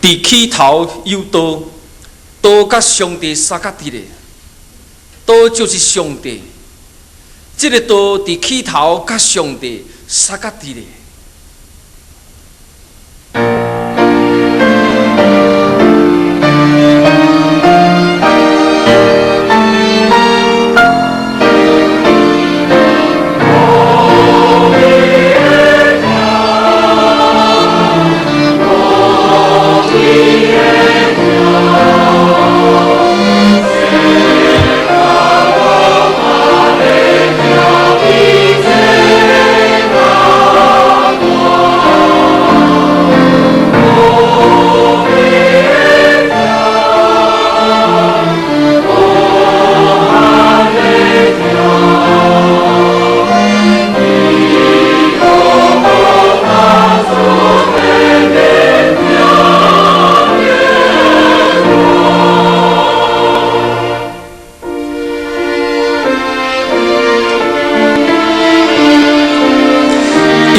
佇起頭有道，道佮上帝相佮佇咧，道就是上帝。這个道佇起頭佮上帝相佮佇咧。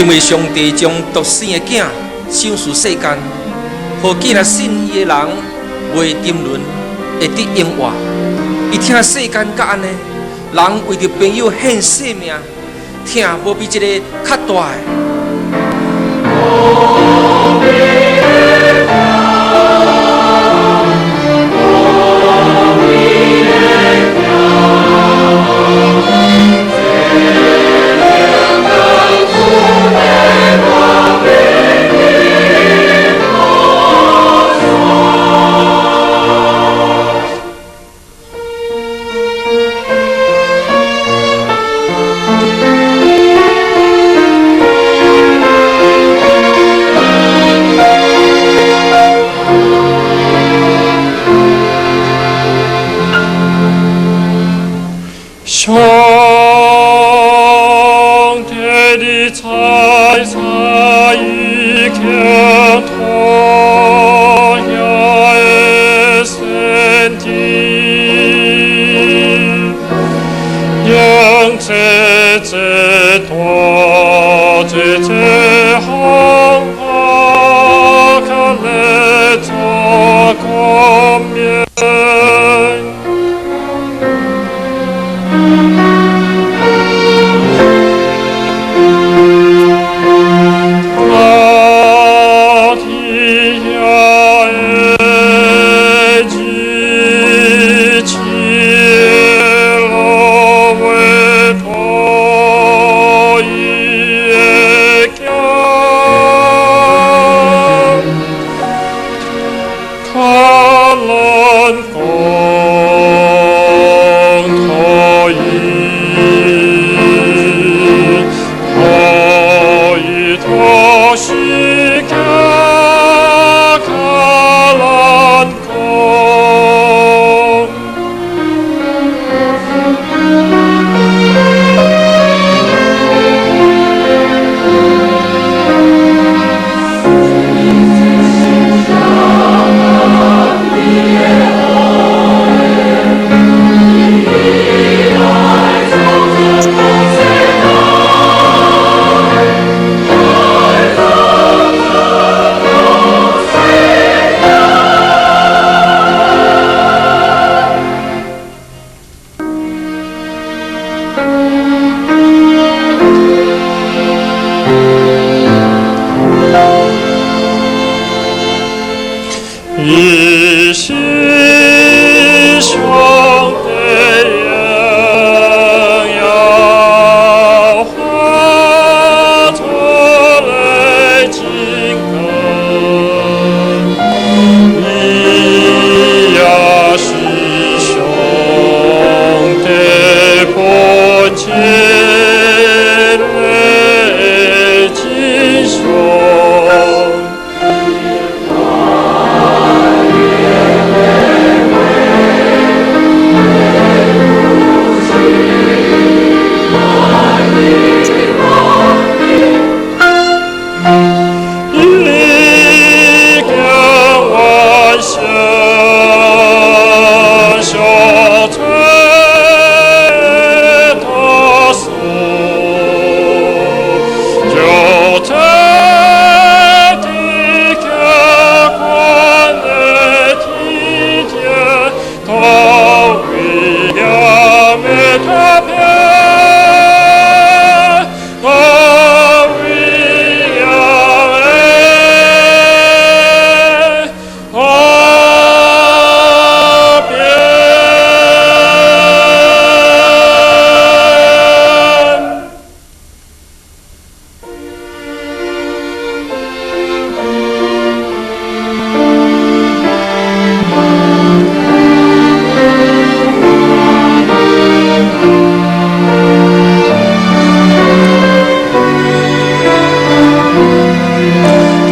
因為上帝將獨生的囝賞賜世間，予見若信伊的人袂沉淪，會得永活。伊疼世間到按呢，人為著朋友獻性命，疼無比這個較大的。上帝的差遣已經托下的身體，用這這多這這紅可來做冠冕。那天的機器落為托伊的囝，卡蘭公托伊，托伊托西卡卡蘭公。伊是上帝榮耀化作來金剛，伊也是上帝本質的真相。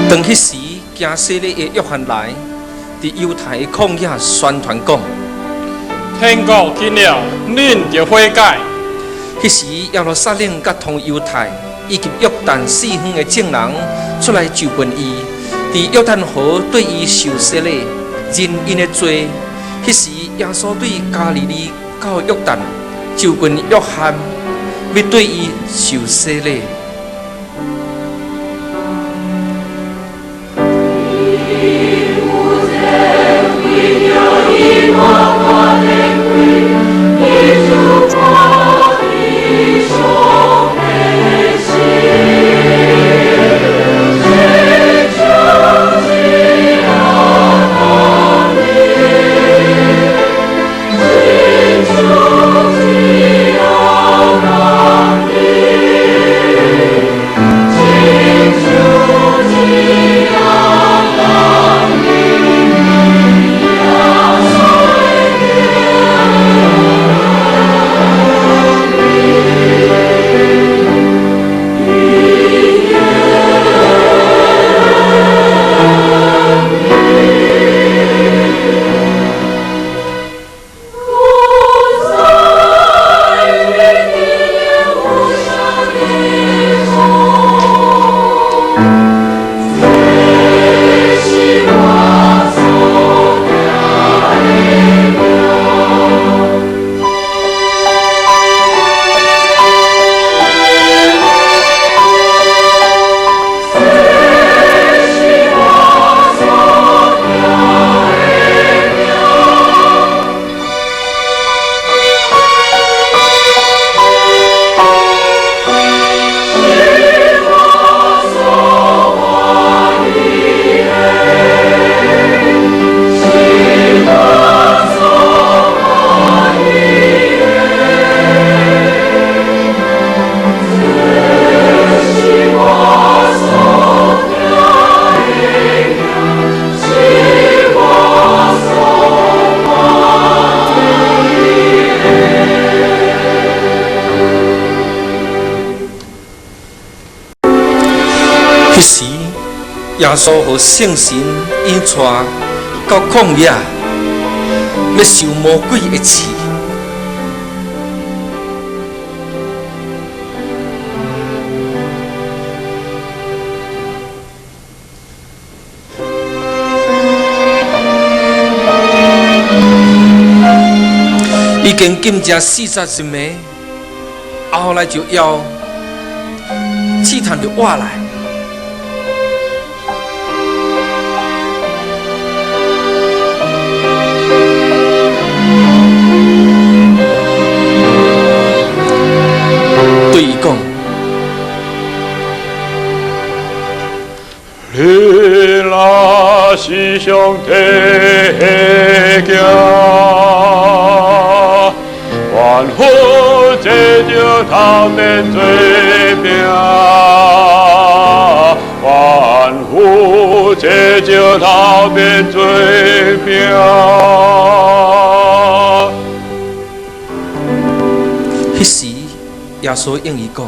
當彼時行洗禮的約翰來，佇猶太的曠野宣傳講：天國近了，恁著悔改。彼時耶路撒冷佮通猶太以及約旦四方的眾人出來就近伊，佇約旦河對伊受洗禮，認𪜶的罪。彼時耶穌對加利利到約旦，就近約翰，欲對伊受洗禮。彼時，耶穌予聖神引帶到曠野，欲受魔鬼的試。已經禁食40日暝，後來就要試探就活來。對伊講：你若是上帝的囝，吩咐這石頭變做餅，吩咐這石頭變做餅。彼時，耶穌應伊講。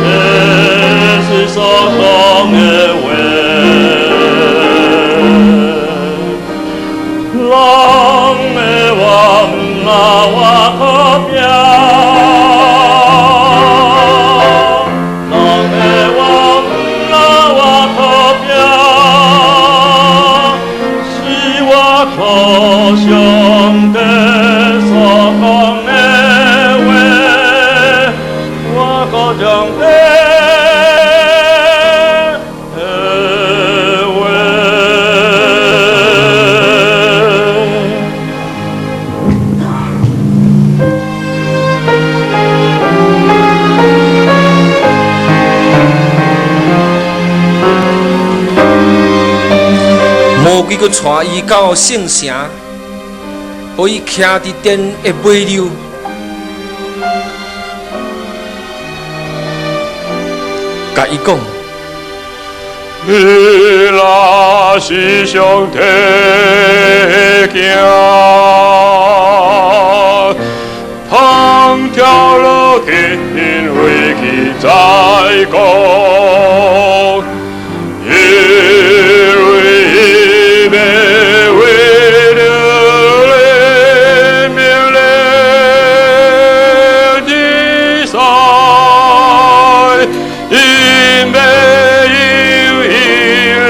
我鬼閣帶伊到聖城，予伊徛佇殿的尾溜，共伊講：你若是上帝的囝，通跳落去，因為記載講，因為伊欲為著你命令天使，𪜶欲用𪜶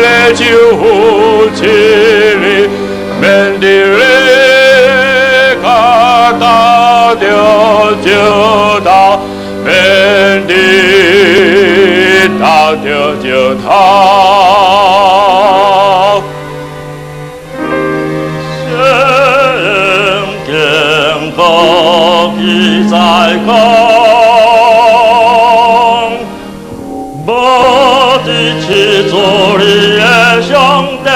的手扶持你，免得你跤踏著石頭，免得踏著石頭。聖經閣記載講，無得試主你的上帝，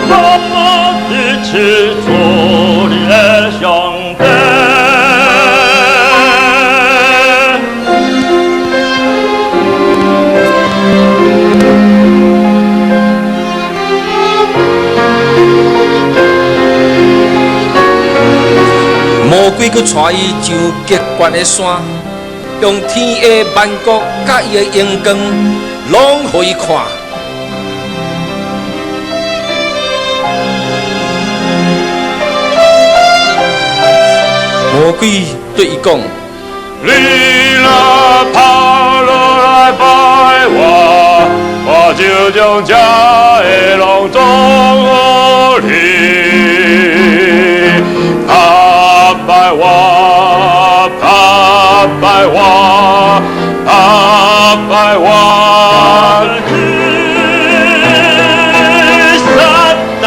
無得試主你的上帝。魔鬼閣帶伊上極懸的山，用天下萬國佮伊的榮光，攏予伊看。魔鬼對伊講：你若趴落來拜我，我就將這个攏總予你。下拜我，下拜我，下拜我。撒旦。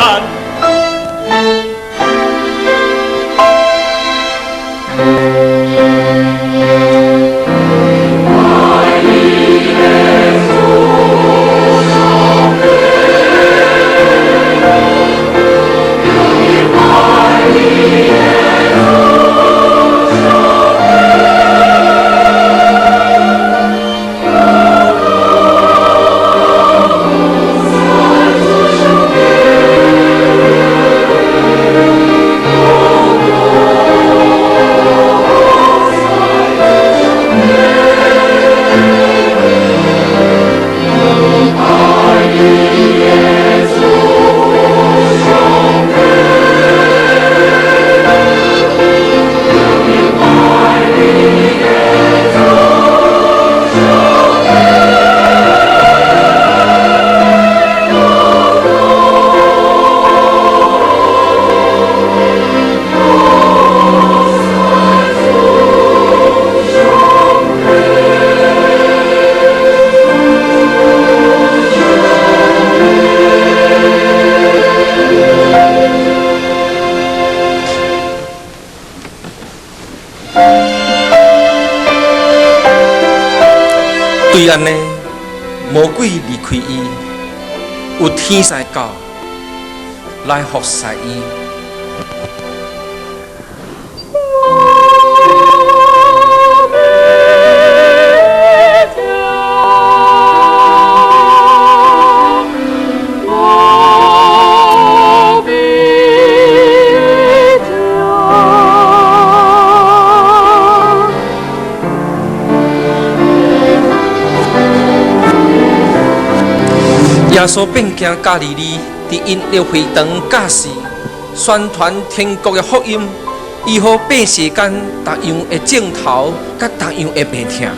對按呢，魔鬼離開伊，有天使到來服侍伊。耶穌變行加利利，佇𪜶的會堂教示，宣傳天國的福音，醫好百姓間逐樣的症頭，佮逐樣的病痛。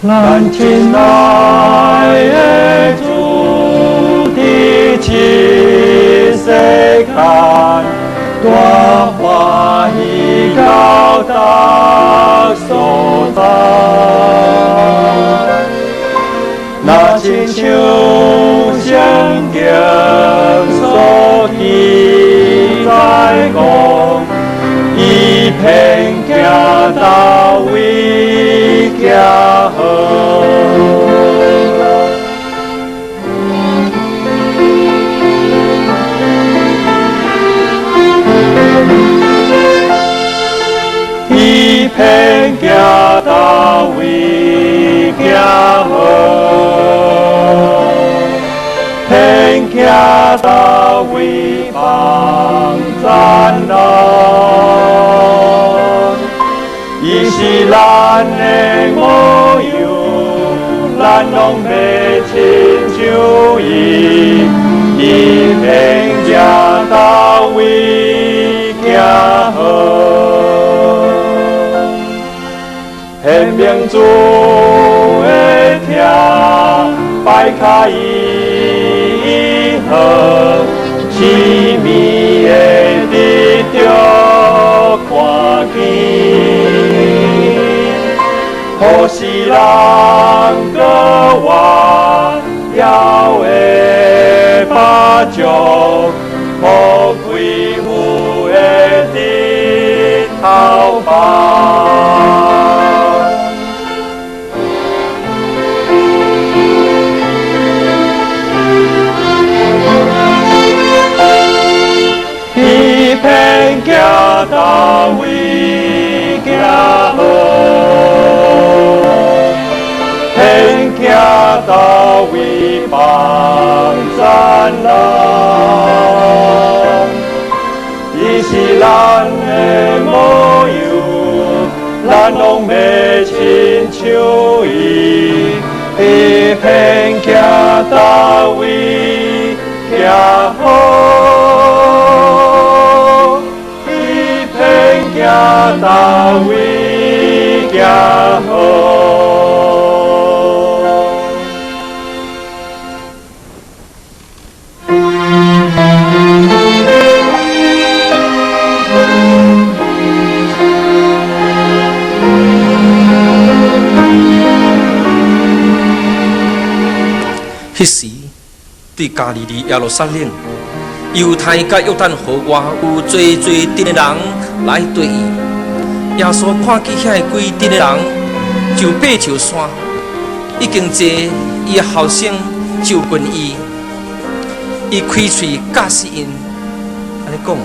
咱親愛的主佇這世間，大歡喜到達所在。若親像聖經所記載講，伊偏行佗位行好。伊偏行佗位行好，偏行佗位放讚人。伊是咱的模樣，咱攏欲親像伊。伊偏行佗位行好，顯明主的疼，擺跤醫好，痴迷會得著看見，予世人閣活，猶會飽足，予虧負的日頭放。伊偏行佗位行好，偏行佗位放讚人。伊是咱的模樣，咱攏欲親像伊。伊偏行佗位行好，伊偏行佗位行好。彼時，佇加利利耶路撒冷、猶太佮約旦河外有濟濟鎮的人來綴伊。耶穌看見遐規鎮的人，就爬上山，已經坐伊的後生就近伊，伊開喙教示𪜶，按呢講。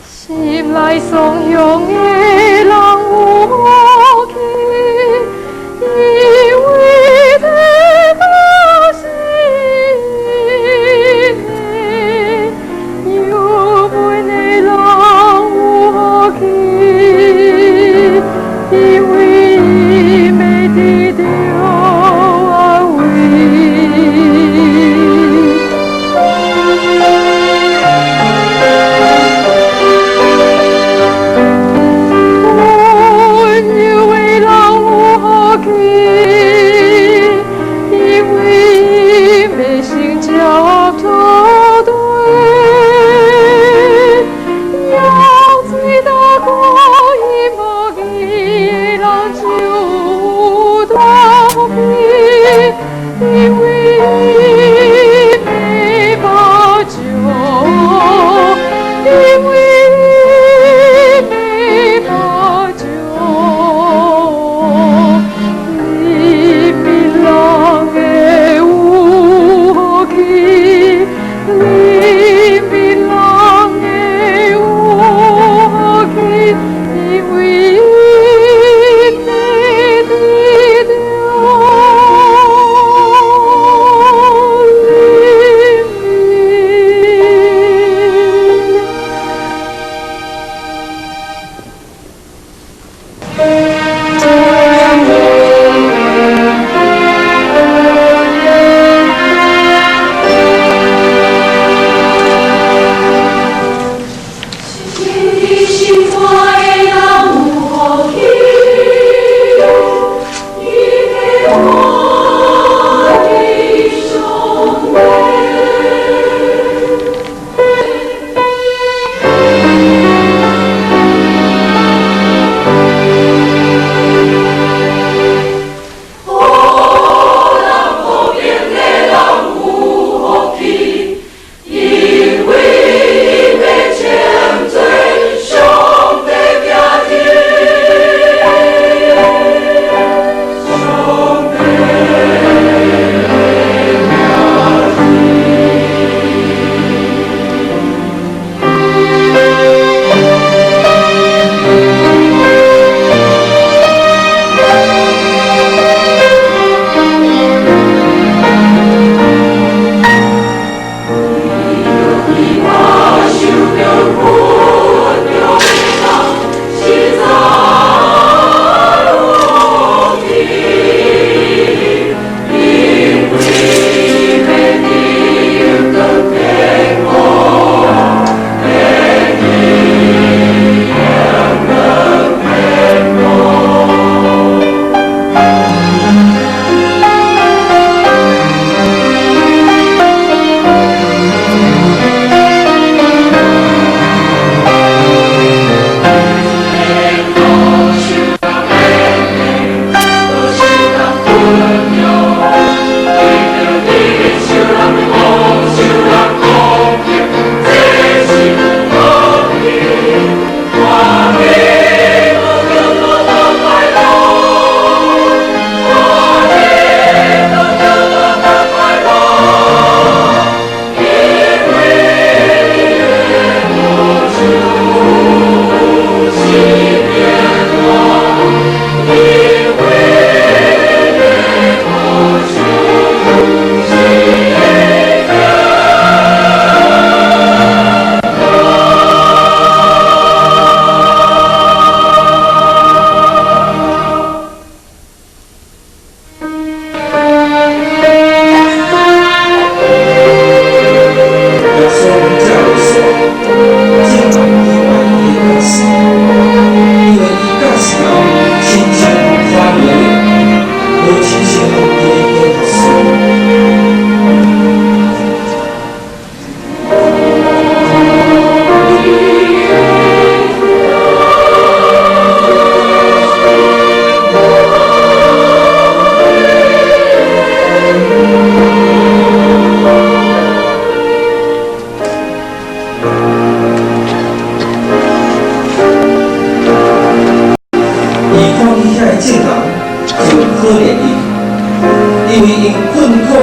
心內爽向的人有福氣，因為得到神的有本的人有福氣，因為伊欲得著安慰。溫柔的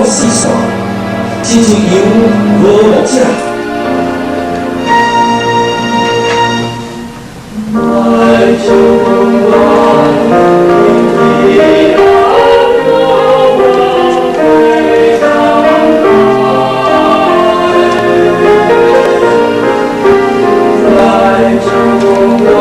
四散，親像羊無牧者。來祝我平安來祝我平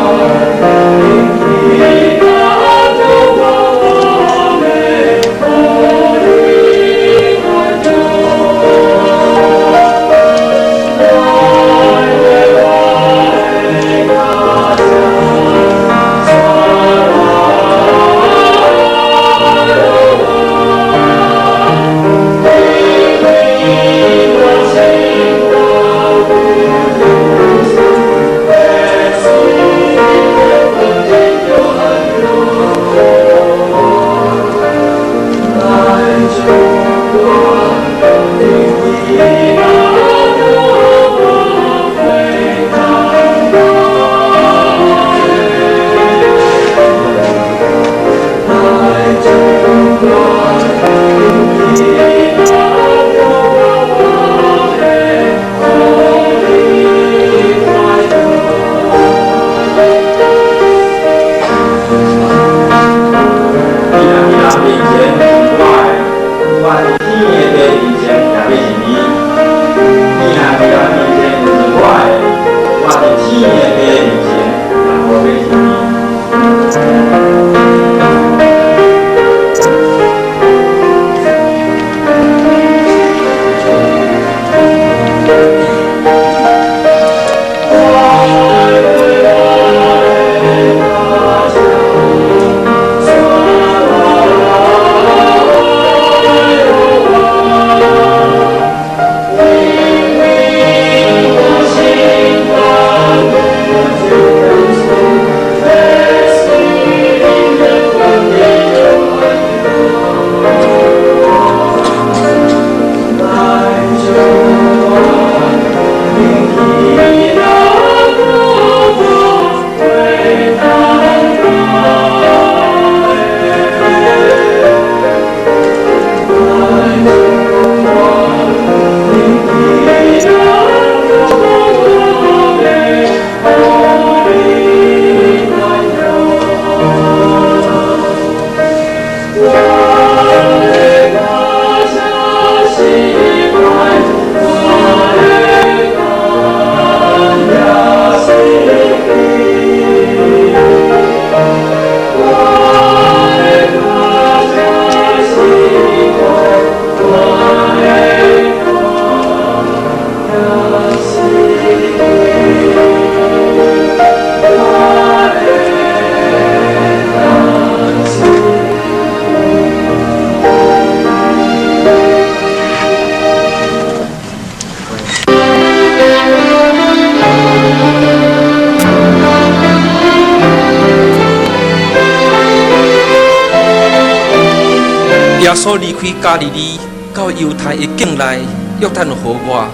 耶穌離開加利利，到猶太的境內約旦河外。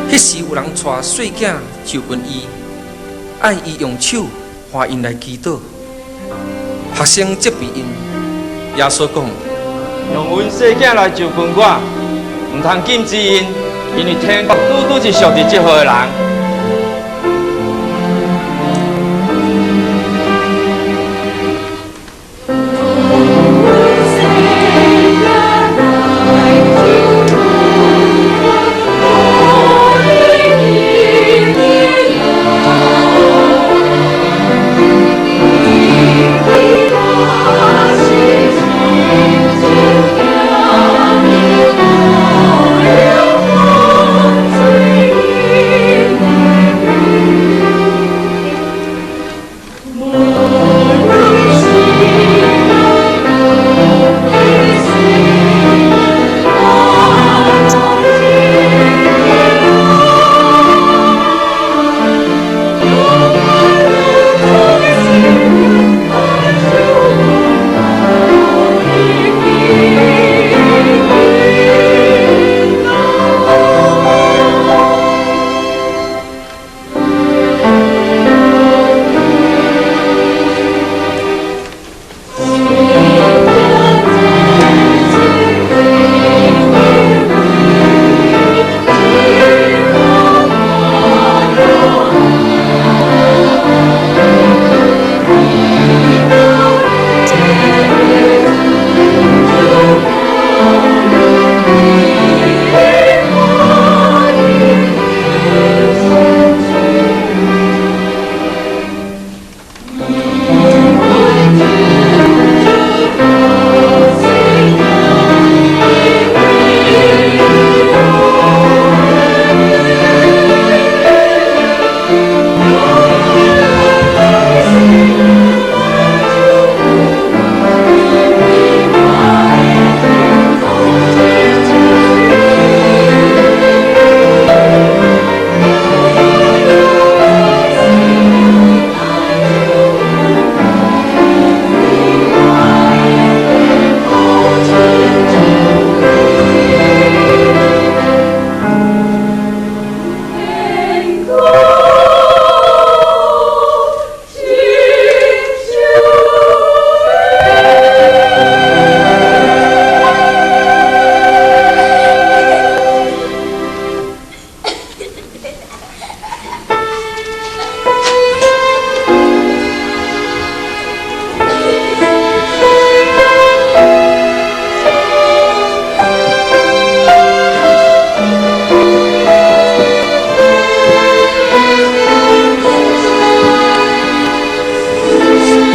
彼時有人帶細囝就近伊，愛伊用手扶𪜶來祈禱。學生責備𪜶，耶穌講：讓阮細囝來就近我，毋通禁止𪜶，因為天國拄拄是屬佇這號的人。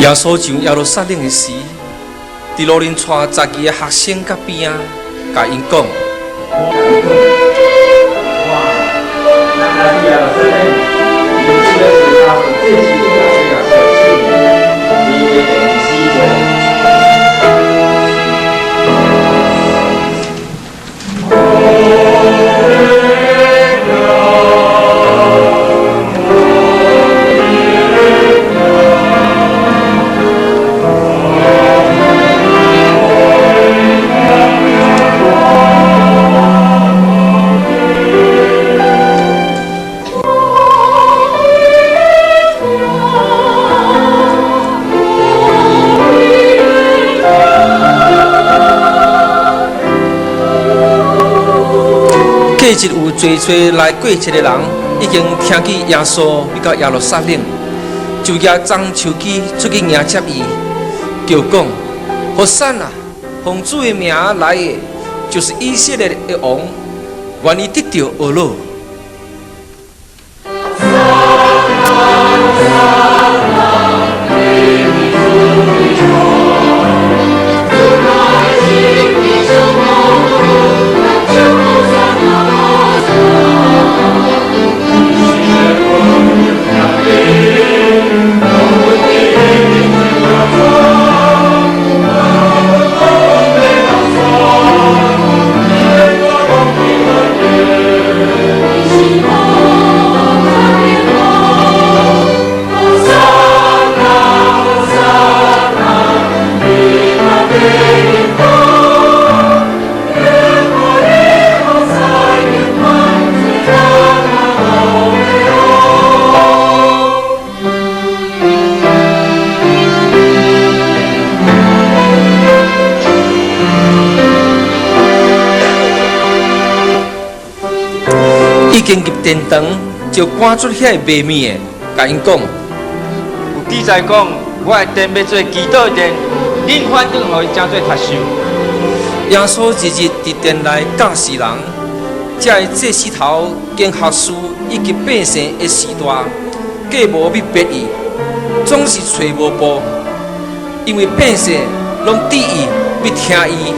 耶穌上耶路撒冷的時，佇路面帶十二个學生佮邊仔，共𪜶講：咱來去耶路撒冷，人子欲受祭司長甲文士的手，伊會釘死罪。過節有濟濟來過節的人，已經聽見耶穌欲到耶路撒冷，就舉棕樹枝出去迎接伊，叫講：和散那，奉主的名來的，就是以色列的王，願伊得著呵咾。已經入殿堂，就趕出遐個賣物的，共𪜶講：有記載講，我的殿欲做祈禱的殿，恁反轉予伊成做賊岫。耶穌日日佇殿內教示人，遮个祭司頭、經學士以及百姓的序大，計謀欲逼伊，總是揣無步，因為百姓攏注意欲聽伊。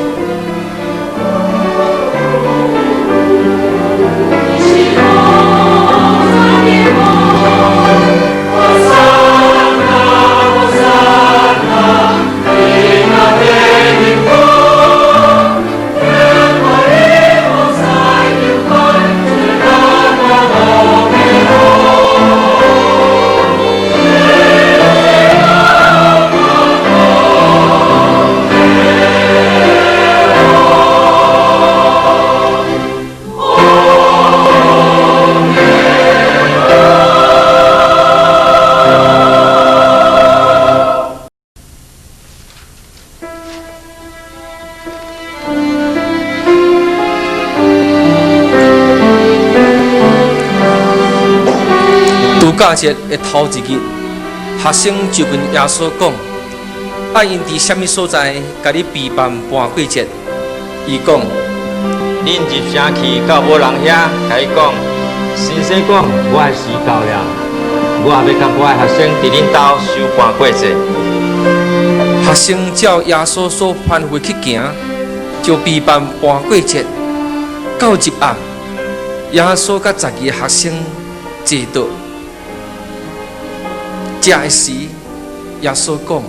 度假節的頭一日，學生就問耶穌講：愛𪜶佇啥物所在，共你備辦盤過節？伊講：恁入城去到某人遐，共伊講，先生講，我的時到了，我欲佮我的學生佇恁兜守盤過節。學生照耶穌所吩咐去行，就備辦盤過節。到入暗，耶穌佮十二个學生坐倒。食的時，耶穌講。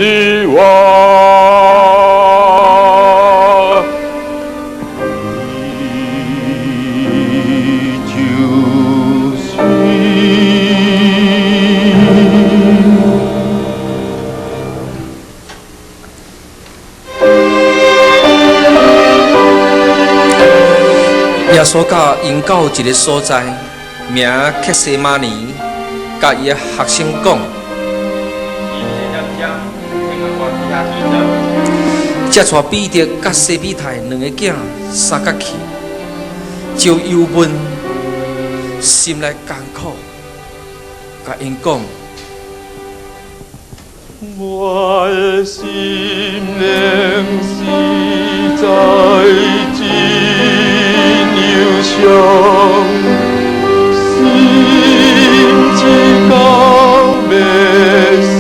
就是我。你就是。耶穌佮𪜶到一个所在，名客西馬尼，佮伊的學生講。才帶彼得佮西庇太兩个囝相佮去，就憂悶，心內艱苦，佮𪜶講。我的心靈實在真憂傷，甚至到欲死。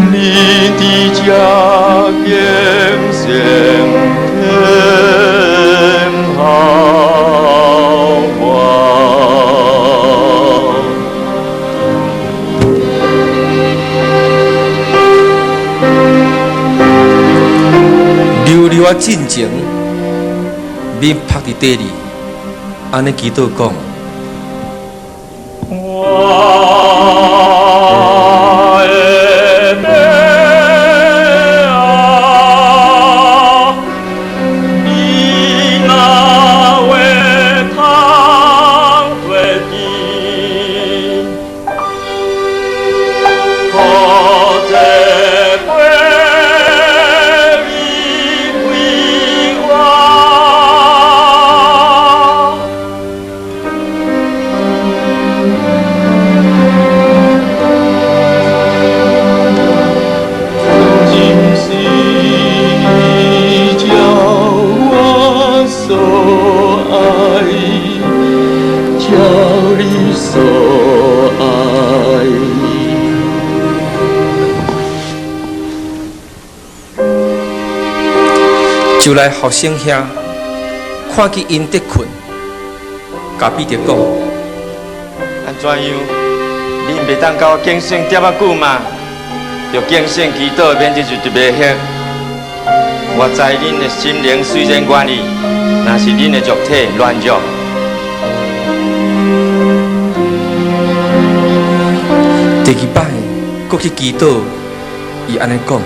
你佇這警醒聽候我。溜溜仔進前，面曝佇地裡，按呢祈禱講。我的爸啊，你若會通脫離，予這杯離開我。真是照我所愛，照你所愛。就來學生遐，看見𪜶佇睏，共彼得講。按怎樣？恁袂當共我警醒點仔久嗎？著警醒祈禱，免得入佇迷惑。我知恁的心靈雖然願意，若是恁的肉體軟弱。第二擺，閣去祈禱，伊按呢講。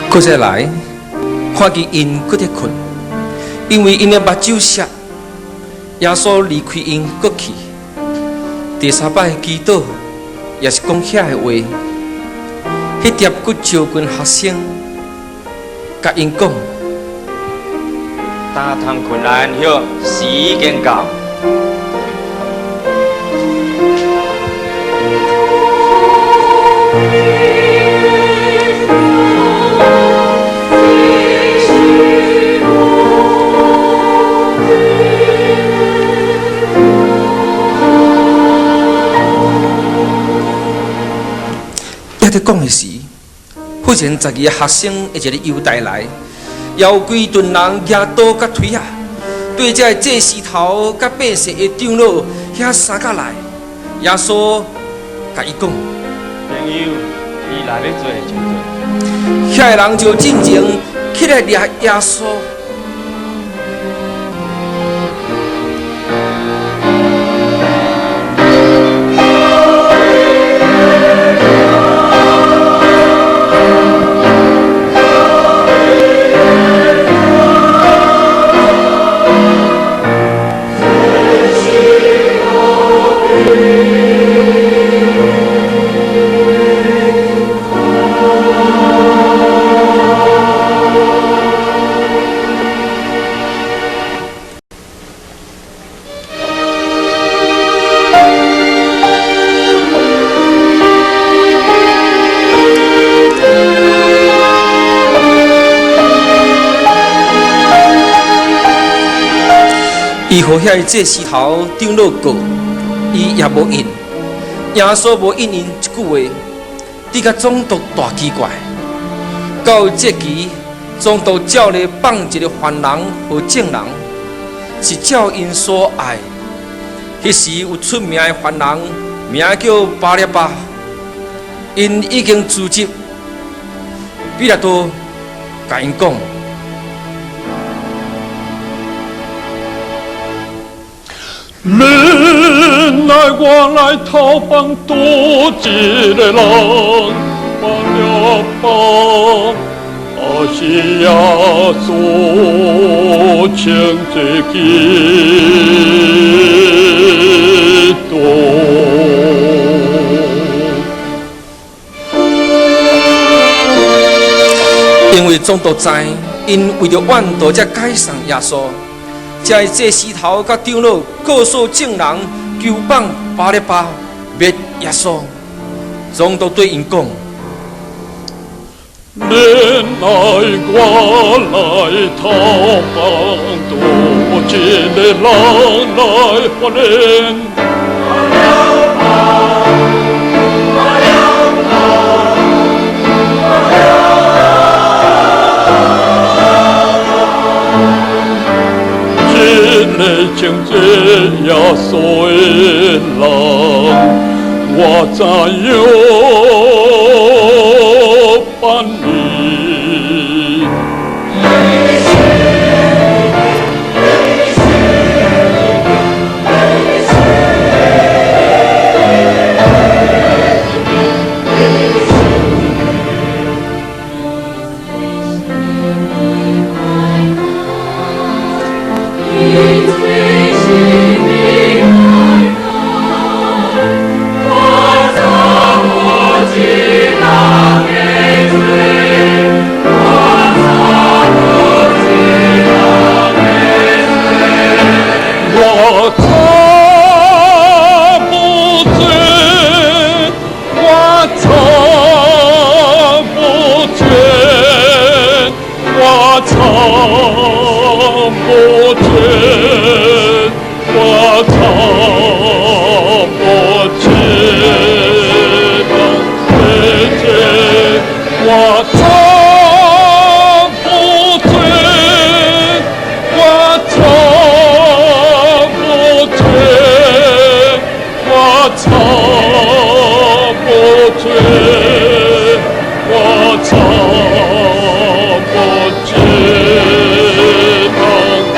閣再來，看見𪜶閣佇睏，因為𪜶的目睭澀。耶穌離開𪜶，閣去。第三擺祈禱，也是講遐个話。彼碟閣召群學生，共𪜶講。焦通睏來安歇，時已經到。猶佇講的時，忽然12个學生的一个猶大來，枵規陣人舉刀佮槌仔，對這个祭司頭佮百姓的長老遐三角來。耶穌共伊講：朋友，你若欲做就做。遐个人就進前起來掠耶穌。伊予遐个祭司頭長老告，伊也無應。耶穌無應𪜶一句話，直甲總督大奇怪。到這期，總督照例放一个犯人予眾人，是照𪜶所愛。彼時有出名的犯人，名叫巴拉巴，𪜶已經辭職。彼拉多共𪜶講：恁來我來逃放多一个人，巴拉巴，啊是耶穌稱做基督。因為總督知，𪜶為著怨妒才解送耶穌。這个祭司頭佮長老告訴眾人，求放巴拉巴，滅耶穌。總督對𪜶講：恁愛我來逃放多一个人來予恁。這个稱做耶穌的人，我怎樣辦理？我查無罪，我查無罪，我查無罪，我查無罪，我查無罪，我查無罪，我查無罪，我查無罪，當罪。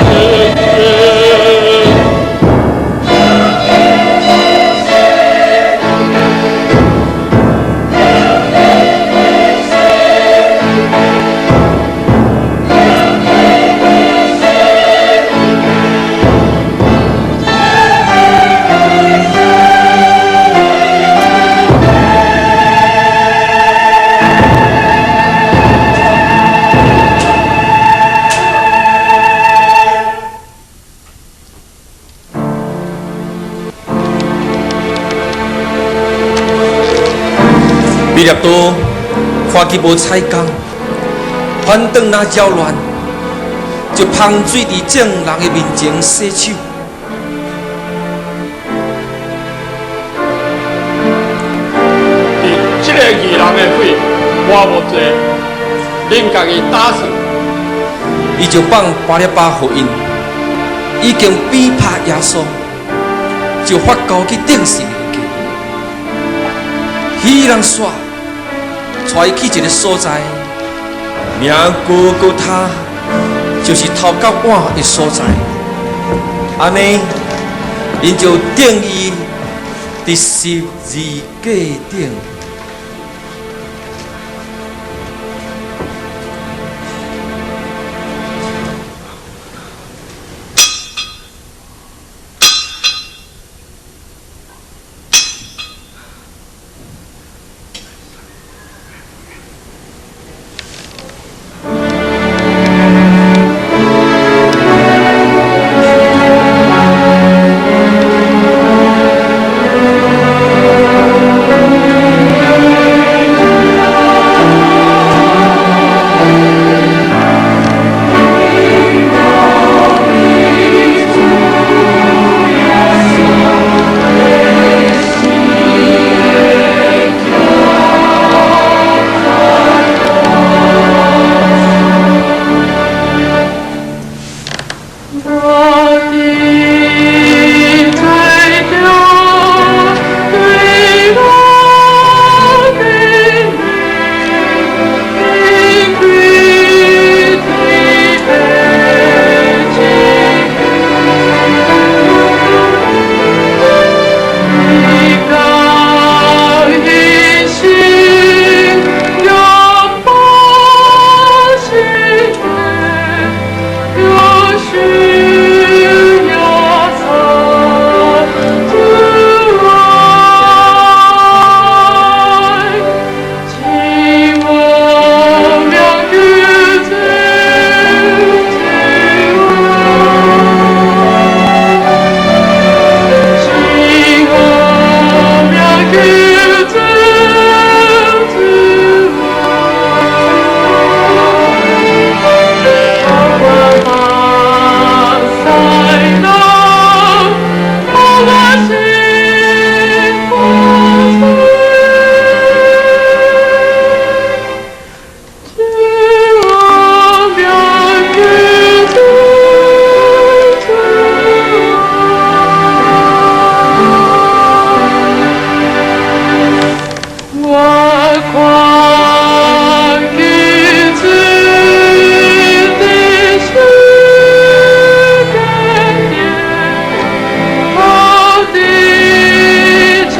彼拉多看伊無彩工，反轉來擾亂，就芳水佇眾人的面前洗手。佇這个義人的血，我我無罪，恁家己打算。伊就放巴拉巴予𪜶，已經鞭拍耶穌，就發交去釘十字架。彼人煞帶伊去一个所在，名各各他，就是頭殼碗的所在。按呢，𪜶就釘伊佇十字架頂。我的罪疚對我的命，你開的白你將一心永不熄滅，有需要才主愛，請我兩句子請我兩句子我看見主的世界我的慈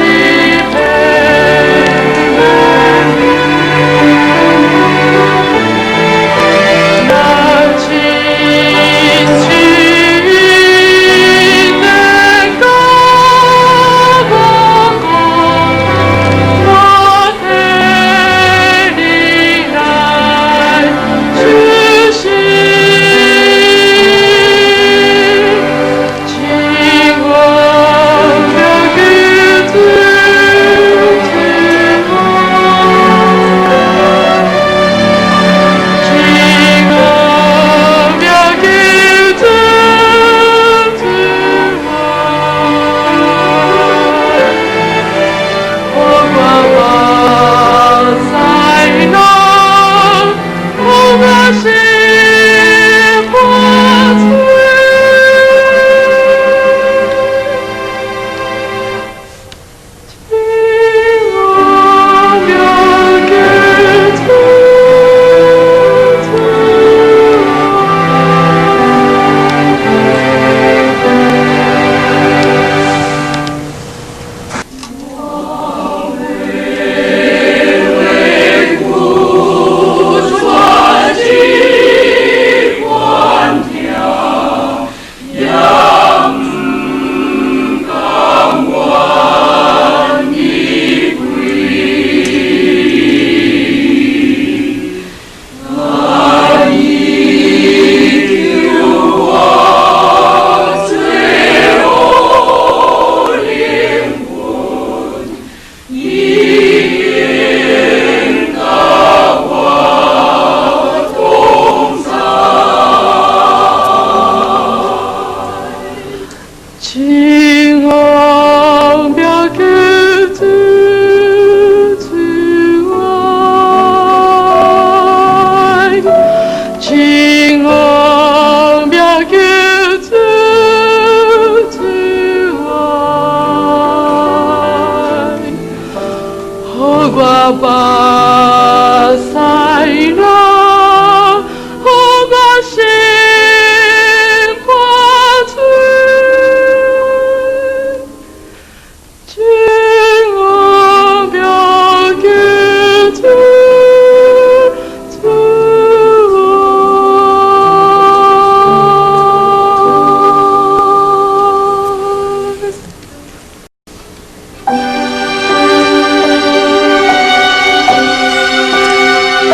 悲，那親情能夠我。我的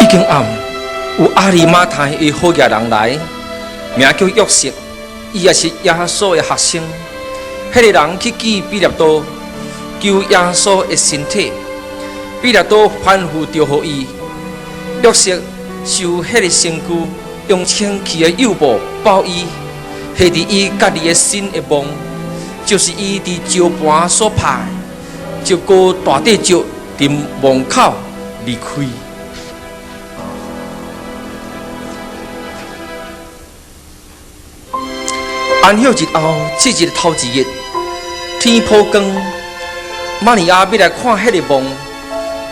經暗，有亞利馬太的好額人來，名叫約瑟，伊也是耶穌的學生。彼個人去見彼拉多，求耶穌的身體。彼拉多吩咐著予伊。約瑟收彼個身軀，用清氣的油布包伊，下佇伊家己的新的墓，就是伊佇石盤所拍的，就閣大塊石佇墓口離開。安息日後，七日頭一日，天破光，瑪利亞欲來看彼个墓，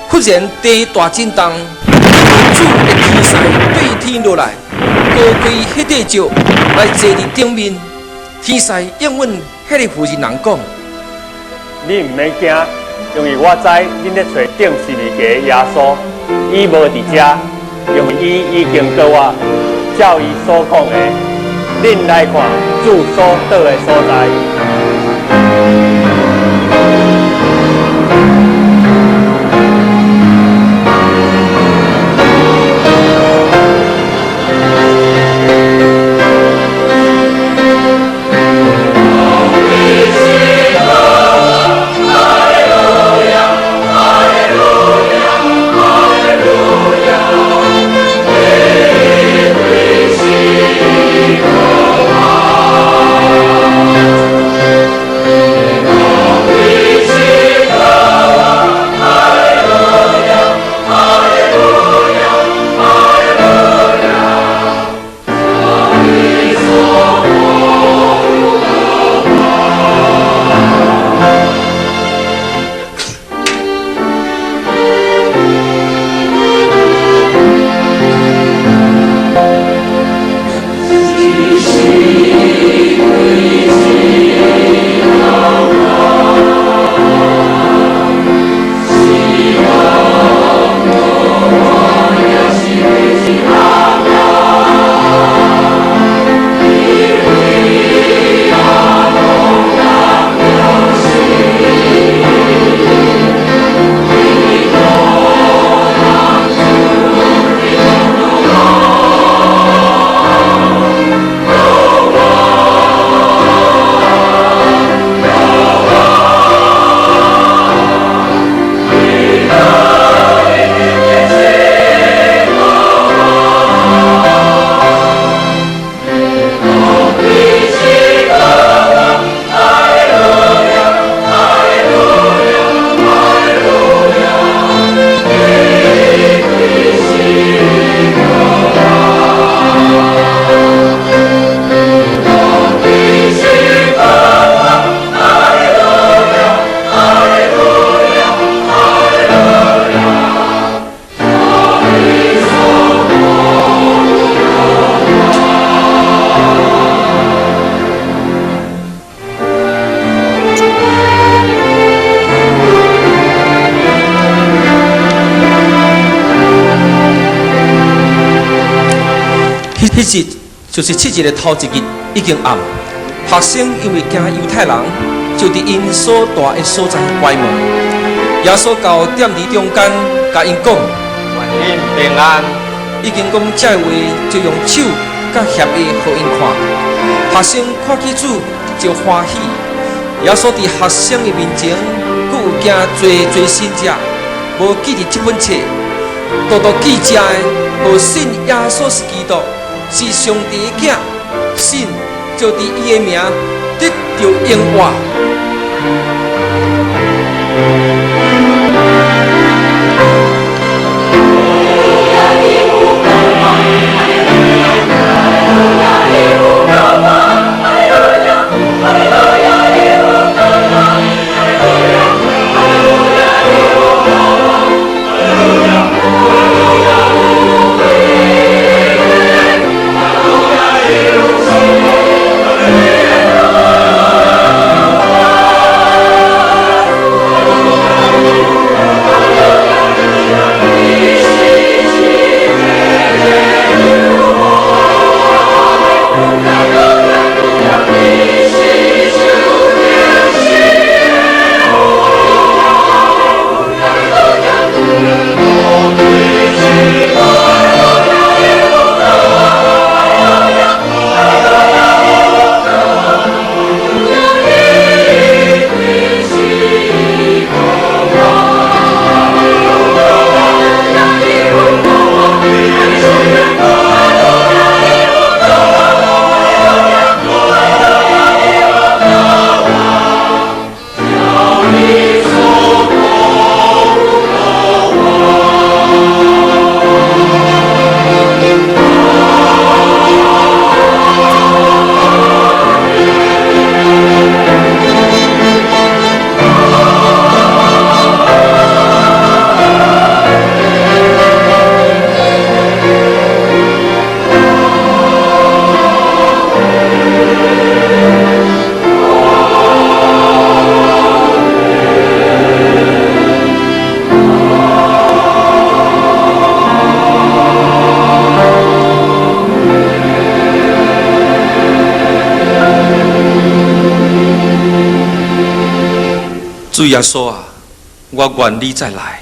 忽然地大震動，主的天使對天落來，高開彼塊石來坐佇頂面。天使應允彼个婦人人講：你毋免驚，因為我知恁咧揣釘十字架的耶穌，伊無佇遮，因為伊已經復活，照伊所講的。恁來看主所倒的所在。彼日就是七日的頭一日，已經暗。學生因為驚猶太人，就佇𪜶所蹛的所在關門。耶穌到踮佇中間，共𪜶講：願恁平安。已經講這話，就用手佮脅下予𪜶看。學生看見主就歡喜。耶穌佇學生的面前，閣有行濟濟神跡，無記佇這本冊。獨獨記這的，予信耶穌是基督，是上帝的囝，信就佇伊的名得著永活。主耶穌啊，我願你再來。